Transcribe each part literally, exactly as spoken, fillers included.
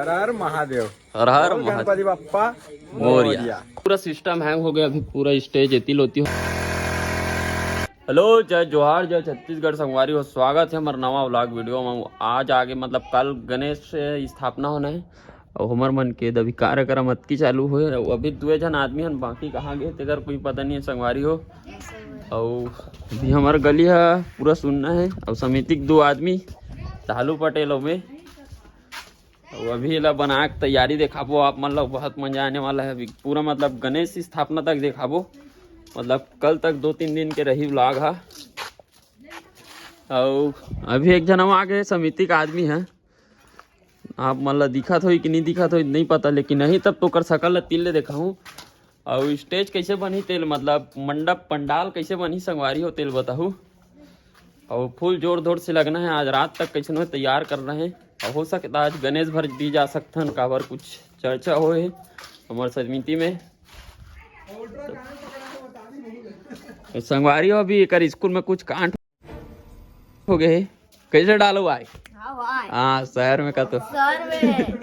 हर हर महादेव। हर हर बोल महादेव। गणपति बप्पा मोरया। मोरया। पूरा system hang हो गया, अभी पूरा स्टेज एती लोती हो। हेलो, जय जोहार, जय छत्तीसगढ़ संगवारी हो। स्वागत है हमर नवा व्लॉग वीडियो में। आज आगे मतलब कल गणेश स्थापना होना है और हमर मन के अभी कार्यक्रम अतकी चालू होए और अभी दुए झन आदमी हन, बाकी कहाँ गए तेकर कोई पता नहीं है संगवारी हो। और अभी हमार गली है पूरा सुन्ना है और समिति के दो आदमी, तालू पटेल और मैं। अउ अभी एला बना के तैयारी देखाबो आप मन ला, बहुत मजा आने वाला है। अभी पूरा मतलब गणेश स्थापना तक देखाबो, मतलब कल तक दो तीन दिन के रही व्लॉग हा। अउ अभी एक झन अउ आगे समिति का आदमी है, आप मन ला दिखत होई कि नहीं दिखत होई नहीं पता, लेकिन नहीं तब तो ओकर शकल ला तिल ले देखाहूँ। अउ स्टेज कैसे बनही तेल, मतलब मंडप पंडाल कैसे बनही संगवारी हो तेल बताहू। अउ फुल जोर धोर से लगना है, आज रात तक कैसे तैयार करना है। अउ हो सकता आज गणेश भर भी जा सकथन, काबर कुछ चर्चा होए हे हमर समिति में। तो संगवारी हो, अभी एकर स्कूल में कुछ कांड हो गए हे। कैसे डालो भाई? हाँ भाई। हाँ, शहर में का तो शहर में।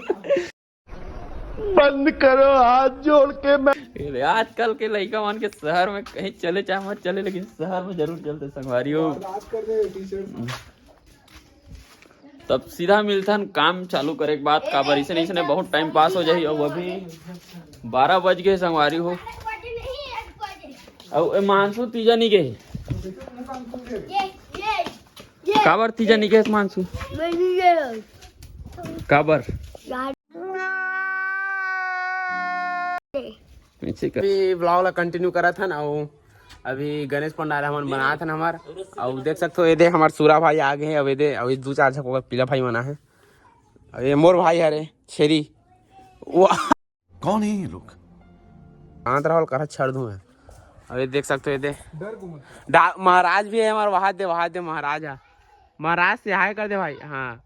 बंद करो, हाथ जोड़ के मैं ये ले, आजकल के लइका मन के शहर में कहीं चले चाहे मत चले, लेकिन शहर में जरूर चलते संगवारी हो। बात कर दे टीचर। तब सीधा मिलथन काम चालू करे के बाद, काबर इसे नहीं बहुत टाइम पास हो जाही। अउ अभी बारह बज गए संगवारी हो। अउ ए मानसू तीजा नहीं गए। काबर तीजा नहीं गए मानसू? काबर? पीछे का। अभी व्लॉग ला कंटिन्यू करत हन। अउ अभी गणेश पंडाल हमन बनात हन हमर। अउ देख सकथो, ये दे हमर सूरा भाई आ गए हे। अब ये दे, अउ ये दू चार झन ओकर पीला भाई मन आहे। अउ ये मोर भाई हरे छेरी। वो कौन है ये लोग? हाथ रहल करा छड़ दूं मैं। अउ ये देख सकथो, ये दे डा-, महाराज भी है हमार। वहां दे, वहां दे महाराज है। महाराज से हाय कर दे भाई। हाँ,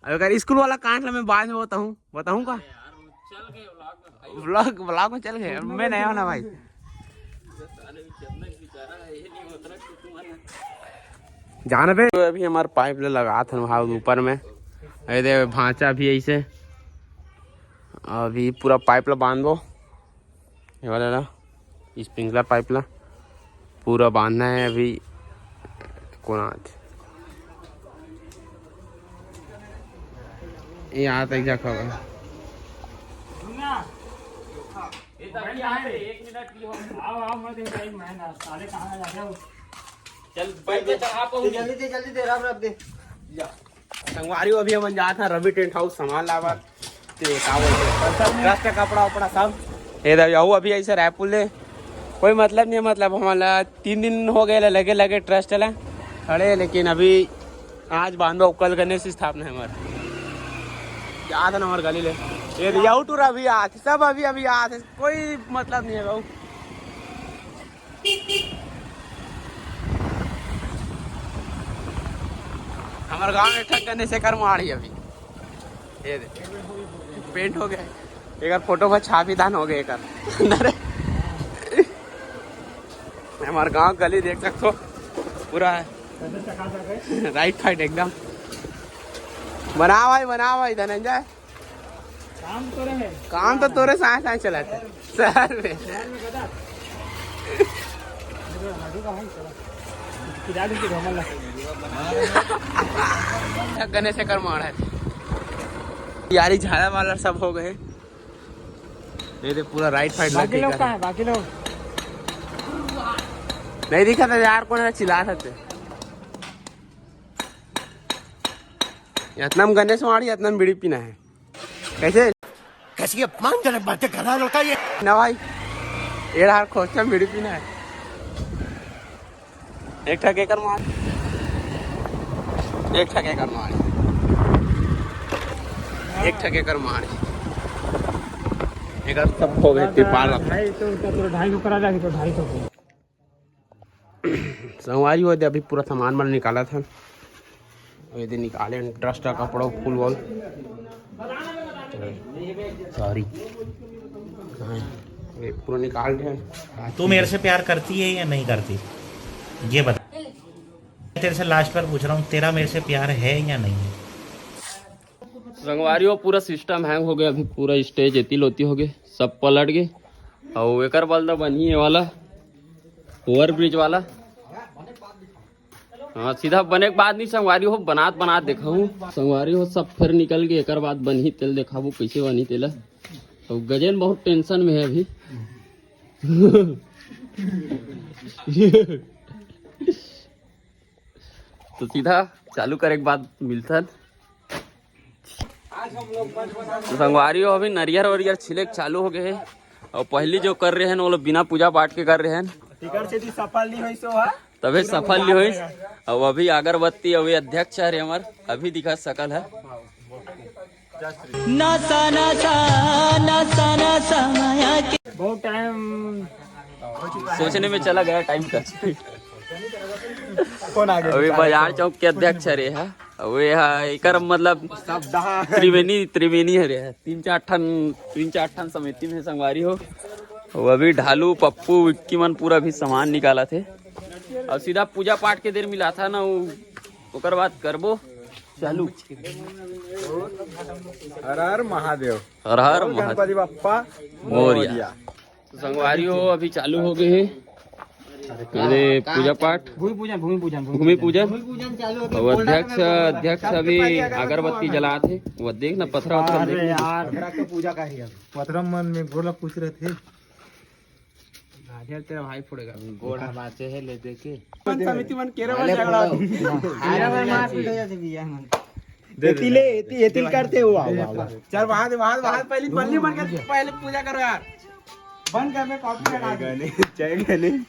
अगर स्कूल वाला कांड ला मैं बाद में बताऊं, बताऊं का? व्लॉग, व्लॉग में चल गए, मैं नया हूं ना भाई। जान बे, तो अभी हमार पाइप ले लगात हन वहाँ ऊपर में। अरे दे, भांचा भी ऐसे। अभी पूरा पाइप ला बांधबो, ये वाला ला, स्प्रिंकलर पाइप ला पूरा बांधना है अभी। कौन आज ये आता है क्या खबर? आओ, आओ, मत, एक, एक महीना, साले कहाँ आ जाओ? चल, बैठ के चढ़ा पाऊंगी। जल्दी दे, जल्दी दे, रब, रब दे। संगवारी हो, अभी हमन जात हन रवि टेंट हाउस सामान लाबर। ते का बोलते हैं, ट्रस्ट का कपड़ा उपड़ा सब। ये दे, अउ अभी ऐसे रायपुर ले कोई मतलब नहीं है, मतलब हमन ला तीन दिन हो गए लगे लगे ट्रस्ट ला खड़े, लेकिन अभी आज बांधो, कल गणेश स्थापना है हमारे। जात हन हमारे गली ले। ये दे, यहू टूर अभी आत, सब अभी अभी आत, कोई मतलब नहीं है बाबू। हमारे गांव में एक ठक गणेश एकर माड़ी अभी। ये दे, पेंट हो गया। एकर फोटो पर छापी दान हो गए एकर। अरे, हमारे गांव गली देख सकते हो, पूरा है। राइट फाइट एकदम। बना भाई, बना भाई धनंजय। काम तो तोरे है। काम तो तोरे साथ साथ चलाते शहर में। शहर में गधा। किराए की घमंड है। गणेश एकर माड़ा है। यारी झाड़ा वाला सब हो गए। ये दे पूरा राइट फाइट बाकी लग लोग गया कहाँ है? है, बाकी लोग? नहीं दिखा था यार, कौन है चिल्ला सकते। इतना में गणेश माड़ी, इतना में बीड़ी पीना है। कैसे? कैसी अपमानजनक बातें कर रहा है लड़का ये। ना भाई, ये रहा खोचा, बीड़ी पीना है। एक ठक एकर मार, एक ठक एकर मार, एक ठक एकर मार। एकर सब हो गए तिरपाल। ढाई सौ रुपया, तो ढाई सौ करा जाके तो ढाई सौ को। संगवारी हो दे, अभी पूरा सामान मन निकालत हन। ये दे निकाले हन, ट्रस्ट का कपड़ा, फुल वॉल। सॉरी, हाँ, ये पूरा निकाल दे हन। तू मेरे से प्यार करती है या नहीं करती, ये बता। तेरे से लास्ट बार पूछ रहा हूँ, तेरा मेरे से प्यार है या नहीं है? संगवारी हो, पूरा सिस्टम हैंग हो गया, अभी पूरा स्टेज एती लोती हो गए, सब पलट गए। और एकर बल तो बनी है वाला ओवर ब्रिज वाला। हाँ, सीधा बने के बाद नहीं संगवारी हो, बनात बनात देखा हूँ संगवारी हो, सब फिर निकल गए। एकर बाद बनही तेल देखा वो कैसे बनी तेला। तो गजेन बहुत टेंशन में है अभी। तो सीधा चालू करे के बाद मिलथन। तो संगवारी हो, अभी नरियर वरियर छिले के चालू हो गए है। और पहली जो कर रहे हैं वो लोग बिना पूजा पाठ के कर रहे हैं। टिकट से भी सफल नहीं हुई सो है। तबे सफल नहीं हुई। अब अभी अगरबत्ती, अभी अध्यक्ष हरे हमार, अभी दिखा सकल है। नसा नसा नसा नसा माया के बहुत टाइम सोचने में चला गया टाइम का। कौन आ गया? अभी बाजार चौक के अध्यक्ष हरे है। अब ये है, एकर मतलब त्रिवेणी, त्रिवेणी हरे है। तीन चार ठन, तीन चार ठन समिति में संगवारी हो। वो अभी ढालू, पप्पू, विक्की मन पूरा भी सामान निकाला थे। अब सीधा पूजा पाठ के देर मिला था ना, वो, ओकर बाद करबो चालू। हर हर महादेव। हर हर महादेव। गणपति बप्पा मोरिया। तो संगवारी हो, अभी चालू हो गए हैं। अरे, पूजा पाठ, भूमि पूजन, भूमि पूजन, भूमि पूजन। भूमि पूजन चालू हो गया। और अध्यक्ष, अध्यक्ष अभी अगरबत्ती जलात है। वो देख ना, पथरा वथरा देख। यार, पथरा के पूजा का ही है। पथरा मन में गोला पूछ रहे थे। गाजर तेरा भाई फोड़ेगा। गोड़ हमाचे है, ले दे के। कौन समिति मन केरा में झगड़ा होती है। केरा में मार पीट हो जाती है, भैया मन। दे दे। एतिले, एति-, एतिल करते हुआ, वाह, वाह। चल, वहां दे, वहां, वहां पहले बल्ली मन के पहले पूजा करो यार। बंद कर, मैं कॉपी लगा दूं। जय गणेश।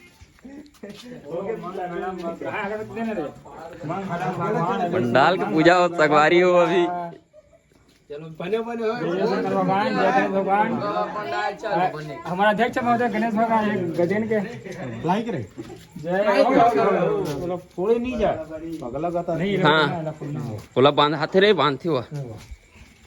पंडाल के पूजा हो, संगवारी हो अभी। चलो, बने, बने, हो। जय शंकर भगवान, जय गणेश भगवान। हमारा अध्यक्ष महोदय गणेश भगवान, एक गजेन के। लाइक रे। जय। बोलो, फोड़े नहीं जा। पगला गाता नहीं, हाँ। ना, ना, ना। ओला बांध, हाथे रे, बांध थी हुआ।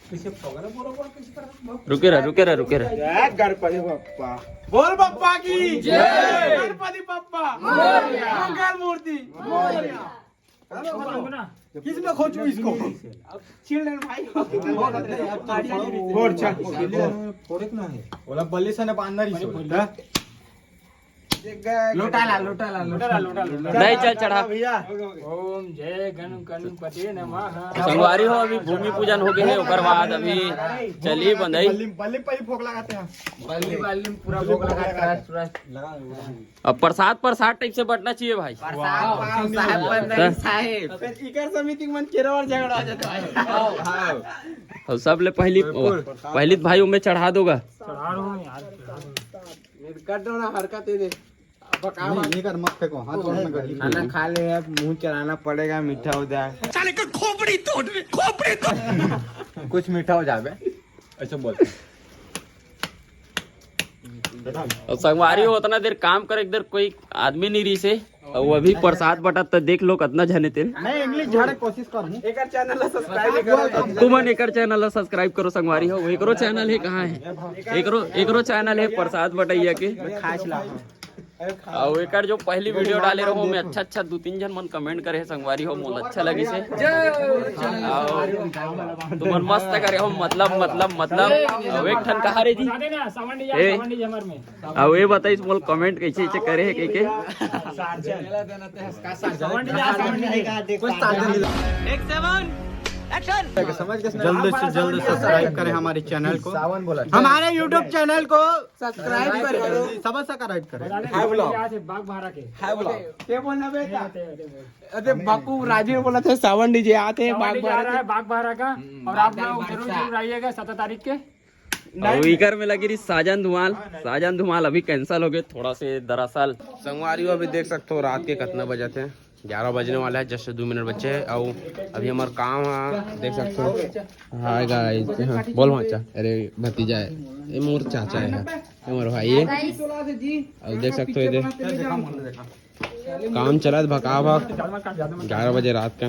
कैसे पगला बोलो, बोलो, कैसे कर? रुके रह, रुके रह, रुके रह। जय गणपति बप्पा। बोल बप्पा की जय। गणपति बप्पा। मोरया। मंगल मूर्ति। मोरया। किस में खोजू इसको? चिल्ड्रन भाई। फोड़, चल। फोड़े ना है। ओला बल्ली से ना बांधना रही सो। लोटा ला, लोटा ला, लोटा ला, लोटा ला। नहीं, चल चढ़ा। भैया। ओम जय गण गणपति नमः। संगवारी हो, अभी भूमि पूजन हो गए है, ओकर बाद अभी चली बंधई। बल्ली, बल्ली पर ही भोग लगाते हैं। बल्ली, बल्ली में पूरा भोग लगा, पूरा। अब प्रसाद, प्रसाद टाइप से बंटना चाहिए भाई। प्रसाद, साहेब बन रही, साहेब। इकर समिति के मन केरा और झगड़ा हो जाता है। और सब ले पहली, पहली भाई उमे चढ़ा दोगा। चढ़ा रहा हूँ यार, चढ़ा रहा हूँ। कर दो ना, हरकत है दे। बकावा। नहीं, ये कर मत फेंको, हाथ में गली। खाना खा ले, अब मुंह चलाना पड़ेगा, मीठा हो जाए। साले का खोपड़ी तोड़, खोपड़ी तोड़। कुछ मीठा हो जावे। ऐसे बोल। और संगवारी हो, उतना देर काम करे, एक देर कोई आदमी नहीं रही से, और वो अभी प्रसाद बटा तो देख लो कितना झने तेल। मैं इंग्लिश झाड़े कोशिश करूँ। एकर चैनल ला सब्सक्राइब करो। तुमन एकर चैनल ला सब्सक्राइब करो संगवारी हो। एकरो चैनल है, कहाँ है? एकरो, एकरो चैनल है प्रसाद बटैया के। खास ला। और एकर जो पहली वीडियो डाले रहो, मैं अच्छा अच्छा दो तीन जन मन कमेंट करे हे संगवारी हो, मोला अच्छा लगी से। और तुमन मस्त करे हो, मतलब, मतलब, मतलब। और एक ठन कहा रे जी? बता देना, सावन DJ, ए, सावन DJ हमारे में। अब ये बताइस मोल कमेंट कैसे कैसे करे है, के के। सावन DJ, सावन DJ। कुछ ताकत नहीं। एक सेवन, एक्शन। जल्द से जल्द सब्सक्राइब करें हमारे चैनल को, सावन बोला। हमारे YouTube चैनल को सब्सक्राइब करें, सब्सक्राइब करें। हाय ब्लॉग। आज बाग भारा के। हाय ब्लॉग। ये बोलना बेटा। अरे बाकू राजीव बोला था सावन DJ आते हैं, सावन बाग DJ आ भारा रहा के। है, बाग भारा का। हम्म, और आप लोग जरूर जरूर आइएगा सत्रह तारीख के। और इकर में लगी रही साजन धुमाल। साजन धुमाल अभी कैंसिल हो गए थोड़ा से दरअसल। संगवारी हो, अभी देख सकते हो रात के कितना बजे थे, ग्यारह बजने वाला है, जस्ट दो मिनट बचे हैं। और अभी हमार काम है, देख सकते हो। हाय गाइस, हाँ, बोल भांचा, अरे भतीजा है, ये मोर चाचा है, ये मोर भाई है। और देख सकते हो इधर काम चलत भका भक, ग्यारह बजे रात का।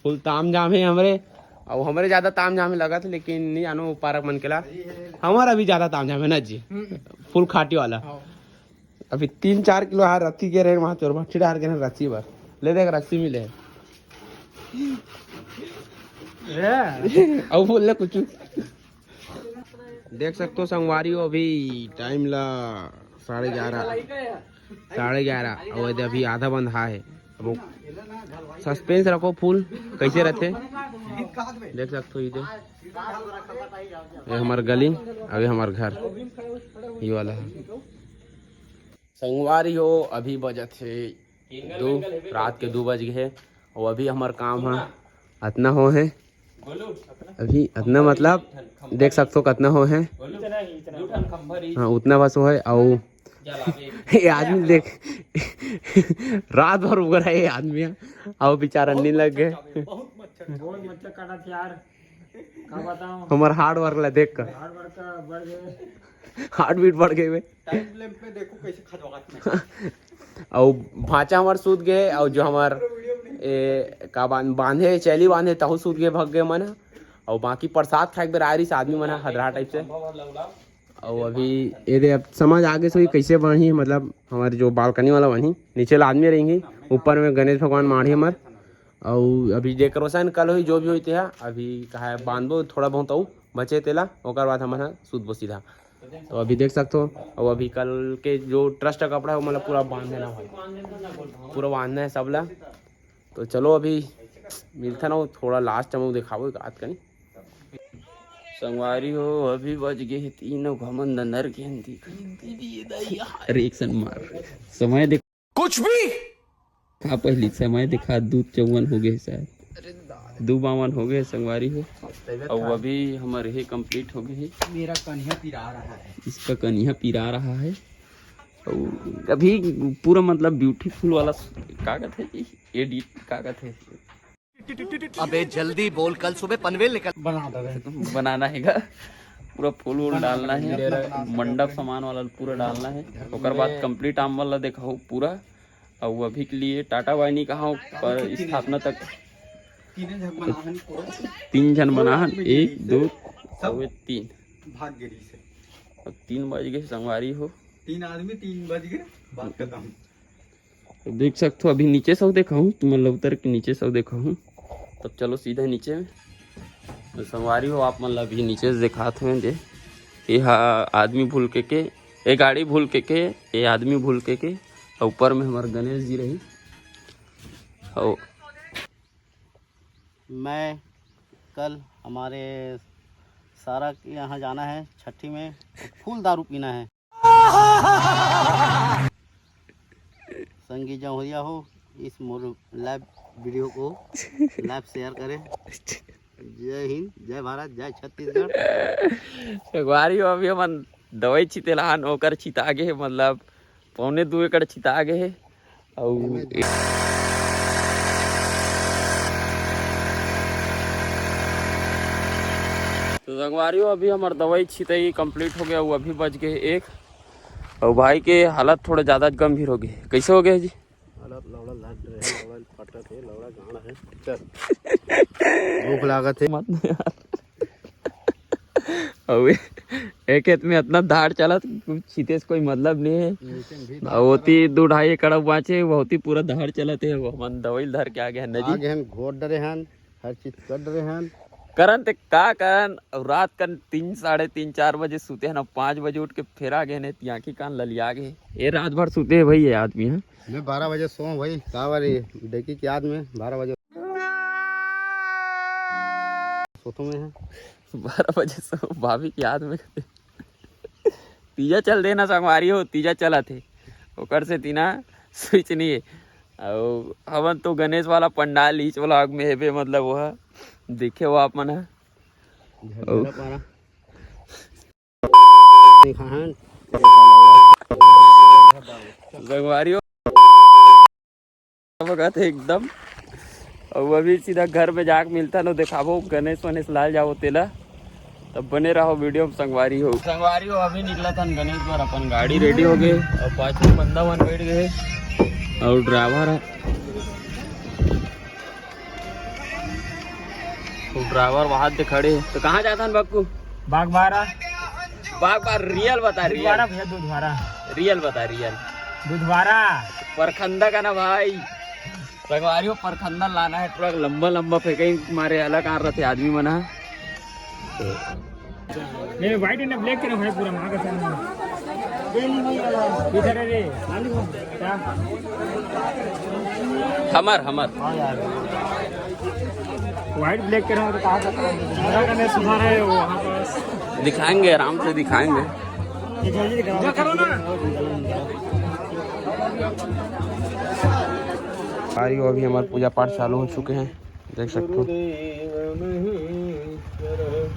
फुल ताम जाम है हमरे, अब हमरे ज्यादा ताम जाम है लगत, लेकिन नहीं जानो पारक मन के ला, हमारा भी ज्यादा ताम जाम है ना जी, फुल खाटी वाला। अभी तीन चार किलो हार रस्सी के रहे वहाँ चोर भट्टी डार के ना रस्सी बर ले देख रस्सी मिले। अउ बोल ले कुछ। देख सकते हो संगवारी हो, अभी टाइम ला साढ़े ग्यारह, साढ़े ग्यारह, और अभी आधा बंधा है। अब सस्पेंस रखो फुल, कैसे रहते देख सकते हो। ये दे, ये हमार गली, अभी हमार घर, ये वाला है। संगवारी हो, अभी बजत है दो, रात के दो बज गए है। और अभी हमार काम है अतना हो है, अभी अतना मतलब देख सकते हो कितना हो है। हाँ, उतना बस हो है। और ये आदमी देख, रात भर उगर है ये आदमी, और बेचारा नींद लग गए। बहुत मच्छर काटा था यार, का बताऊं। हमार हार्ड वर्क ला देख कर हार्ड वर्क का बढ़ गए। हार्ट बीट बढ़ गए बे। टाइम लैंप में देखो कैसे खजवात में। और भांचा हमार सूत गए, और जो हमार ए, का बांध बांधे, चैली बांधे, तहु सूत गए, भग गए मन। और बाकी प्रसाद खाए के बेर आए रहिस आदमी मन ह, हदरा टाइप से। और अभी ये दे, अब समझ आ गए सो ये कैसे बनही, मतलब हमारे जो बालकनी वाला बनही, नीचे ला आदमी रहेंगे, ऊपर में गणेश भगवान माढ़ी हमार। और अभी डेकोरेशन कल होई, जो भी होई तेहा, अभी कहा है बांधबो थोड़ा बहुत, अउ बचे तेला, ओकर बाद हमन ह सूतबो सीधा। तो अभी देख सकते हो, और अभी कल के जो ट्रस्ट का कपड़ा है वो मतलब पूरा बांध देना भाई, पूरा बांधना है सब ला। तो चलो अभी मिलता ना, थोड़ा लास्ट में दिखाबो एक आध कनी। संगवारी हो, अभी बज गए हैं तीन, घमंड अंदर के अंदर। रिएक्शन मार, समय देख। कुछ भी। का पहली समय देखा, दू चौवन हो गए शायद, दू बावन हो गए संगवारी हो। और अभी हमारे ही कंप्लीट हो गए है। मेरा कन्हिया पिरा रहा है। इसका कन्हिया पिरा रहा है। और अभी पूरा मतलब ब्यूटीफुल वाला का कहते हैं जी, एडिट का कहते हैं। अबे जल्दी बोल, कल सुबह पनवेल निकल। बनाना है का, पूरा फूल वूल डालना है, मंडप सामान वाला पूरा डालना है। ओकर बाद कंप्लीट आम वाला देखा हो पूरा। और अभी के लिए टाटा बाय नहीं कहा हूँ, पर स्थापना तक तीन झन बना हन, एक, दो, और तीन। भाग गिरी से। अब तीन बज गए संगवारी हो। तीन आदमी, तीन बज गए, बात खत्म। तो देख सकते हो, अभी नीचे से देखा हूँ, तुम लोग उतर के नीचे से देखा हूँ। तब चलो सीधा नीचे में। तो संगवारी हो, आप मन ला अभी नीचे से दिखात हुए जे, ये हा आदमी भूल के के, ये गाड़ी भूल के के, ये आदमी भूल के के, और ऊपर में हमारे गणेश जी रही। और मैं कल हमारे सारा के यहाँ जाना है छठी में, फुल दारू पीना है। संगी जौहरिया हो, इस मोर लाइव वीडियो को लाइव शेयर करें। जय हिंद, जय भारत, जय छत्तीसगढ़। संगवारी हो, अभी हमन दवाई छिते लहान, ओकर छिता गे हे, मतलब पौने दू एकड़ छिता गे हे। अउ तो संगवारी हो, अभी हमर दवाई छितई कंप्लीट हो गया, वो अभी बज गए एक। और भाई के हालत थोड़ा ज्यादा गंभीर हो गए। कैसे हो गया जी? हालत लौड़ा लग रहे हैं, लौड़ा फटत है, लौड़ा गांड है। चल। भूख लागत है। मत ना यार। अबे, एक खेत में इतना धार चलत, कुछ छीते से कोई मतलब नहीं है। लेकिन भी अब होती दो ढाई एकड़ बाँचे, होती पूरा धार चलत है, वो हमन दवाई धर के आ गए हैं नदी। आ गए हैं, घोट डरे हैं, हर चीज कर डरे हैं। करन ते का करन, अब रात कन तीन, साढ़े तीन, चार बजे सूते हैं ना, पाँच बजे उठ के फेर आ गए हैं, आँखी कान ललिया गए। ये रात भर सूते हैं भाई, ये आदमी है। मैं बारह बजे सोऊं भाई, का बारी डेकी के याद में बारह बजे। सोतो में है। बारह बजे सो भाभी के याद में। तीजा चल देना संगवारी हो, तीजा चलत हे, ओकर से तीना स्विच नहीं है। और हमन तो गणेश वाला पंडाल इस व्लॉग में हेबे, मतलब वो देखे हो आप मन ह। झरझरा पारा। संगवारी हो। बगत हे एकदम। अउ अभी सीधा घर में जाके मिलता नो, देखाबो गणेश वणेश लाल जाओ तेला। तब बने रहो वीडियो में संगवारी हो। संगवारी हो, अभी निकला था गणेश द्वार, अपन गाड़ी रेडी हो गए और पाँच छह बंदा मन बैठ गए। और ड्राइवर है, तो ड्राइवर वहां से खड़े हैं। तो कहाँ जाता है बक्कू? बागबारा। बागबारा, रियल बता, रियल। दुधवारा भैया, दुधवारा। रियल बता, रियल। दुधवारा। परखंदा का ना भाई। संगवारी हो, परखंदा लाना है, थोड़ा लंबा लंबा फेंके मारे अलग आ रहे थे आदमी मन ह। नहीं, व्हाइट एंड ब्लैक के ना भाई, पूरा माँ का सामने। इधर है रे। क्या? हमर, हमर। व्हाइट ब्लैक के ना तो कहाँ तक? हमारा करने सुधार है वो वहाँ पर। दिखाएंगे, आराम से दिखाएंगे। इधर करो ना। भाई, अभी हमारे पूजा पाठ चालू हो चुके हैं, देख सकते हो।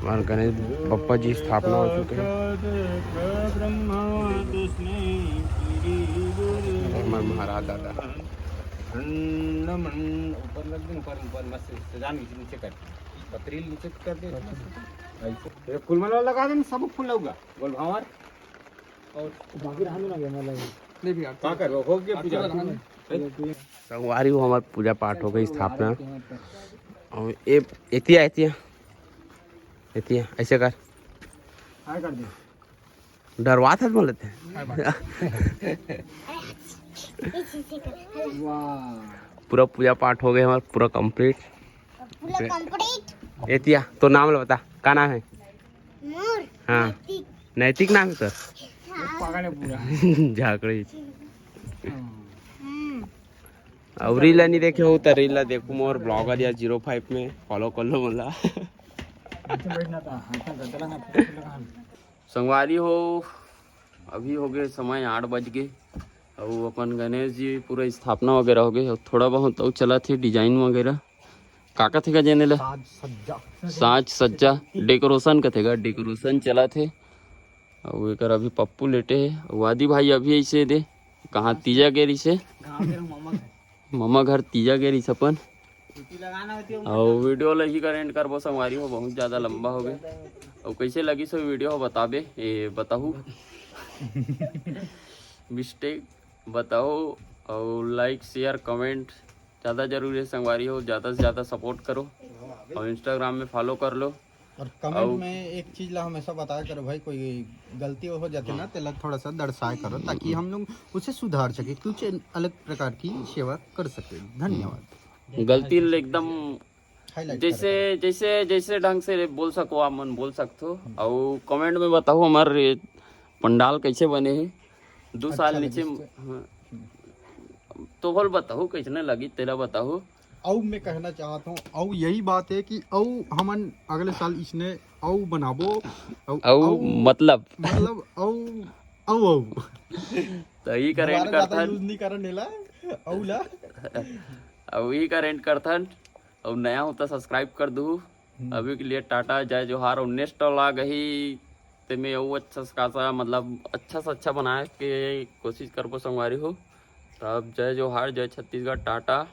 हमारे गणेश बप्पा जी स्थापना हो चुके हैं। हमारे महाराज दादा। ऊपर रख दे, ऊपर, ऊपर मस्त सजान नीचे कर, पतरील नीचे कर दे। ऐसे फूल माला लगा दे, सब फूल लगेगा। बोल भावर। और बाकी रहने ना गया, मतलब। नहीं भी यार। का कर, हो गया पूजा। संगवारी हो, हमार पूजा पाठ हो गई, स्थापना। और ये एतिया, एतिया, एतिया, ऐसे कर। हाय कर दे। डरवात हस बोले थे। वाह। पूरा पूजा पाठ हो गए हमार, पूरा कंप्लीट। पूरा कंप्लीट। एतिया, तो नाम ला बता, का नाम है? मोर। हाँ। नैतिक। नैतिक नाम है सर। हाँ। पागल है पूरा। झाकड़ी। हम्म। और रील ला नहीं देखे हो तो रील ला देखो, मोर ब्लॉगर या ज़ीरो फ़ाइव में फॉलो कर लो मोला। संगवारी हो, अभी हो गए समय आठ बज गए, और अपन गणेश जी पूरा स्थापना वगैरह हो गए, और थोड़ा बहुत और चला थे डिजाइन वगैरह, का कथे का जेने ला? साज सज्जा। साज सज्जा, डेकोरेशन कथे का, डेकोरेशन चला थे। और एकर अभी पप्पू लेटे है, और आदि भाई अभी ऐसे दे, कहाँ तीजा गे रहिसे? गाँव के मामा घर। मामा घर तीजा गे रहिस अपन। छुट्टी लगाना होती है। और वीडियो ला ही कर एंड करबो संगवारी हो, बहुत ज्यादा लंबा हो गए। और कैसे लगी सो वीडियो हो बताबे, ए बताहू। मिस्टेक बताओ, और लाइक शेयर कमेंट ज़्यादा जरूरी है संगवारी हो, ज़्यादा से ज़्यादा सपोर्ट करो और इंस्टाग्राम में फॉलो कर लो। और कमेंट और में एक चीज ला हमेशा बताया करो भाई, कोई गलती हो जाते ना, तेला थोड़ा सा दर्शाया करो, ताकि हम लोग उसे सुधार सके, कुछ अलग प्रकार की सेवा कर सके। धन्यवाद। गलती ल एकदम हाईलाइट जैसे करके। जैसे जैसे ढंग से बोल सको, आप मन बोल सकते हो। और कमेंट में बताओ हमारे पंडाल कैसे बने हैं। दो अच्छा साल लगे नीचे, तो। हाँ। तो बोल बताओ कैसने लगी, तेला बताओ। अउ मैं कहना चाहत हूँ, अउ यही बात है कि अउ हमन अगले साल इसने अउ बनाबो। अउ, अउ अउ मतलब? मतलब अउ, अउ, अउ। तो ई का रेंट दोबारा ज्यादा करथन। यूज़ नहीं करन एला, अउ ला। अउ ई का रेंट करथन। अउ नया हो तो सब्सक्राइब कर दू। हम्म। अभी के लिए टाटा, जय जोहार। और नेक्स्ट व्लॉग ही ते में अउ अच्छा से खासा, मतलब अच्छा से अच्छा बनाए के कोशिश करबो संगवारी हो। तब जय जोहार, जय छत्तीसगढ़, टाटा।